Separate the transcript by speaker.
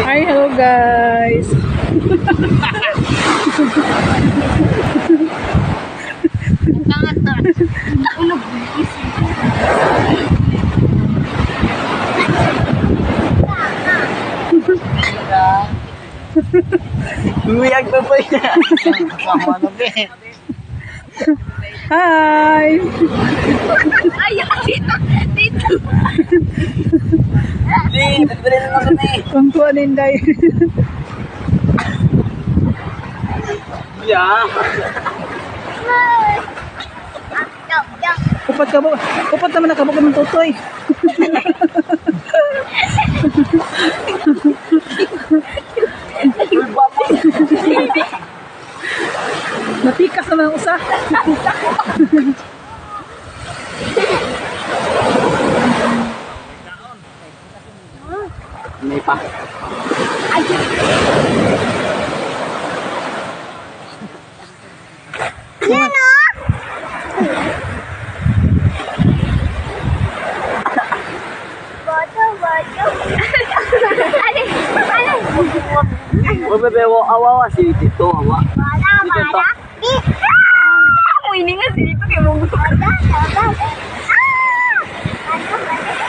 Speaker 1: Hi, hello guys.
Speaker 2: Umiyak na pa niya.
Speaker 1: Hi.
Speaker 3: Ay, dito. Dito.
Speaker 2: Hindi, bibili na lang kami.
Speaker 1: Tungtuan ninday.
Speaker 2: Yeah.
Speaker 3: Jump, jump.
Speaker 1: Upat ka ba? Upat naman nakabok ng tutoy. Napikas naman ang usa.
Speaker 2: May pa.
Speaker 3: Yan o. Boto, boto. Ano? Ano?
Speaker 2: Huwag bebe, awawa si Tito, awa.
Speaker 3: Wala,
Speaker 2: Dito to.
Speaker 3: wala. Ah! Uy, ini nga si Tito kay mong gusto. Wala, wala. Ah! Ano, wala.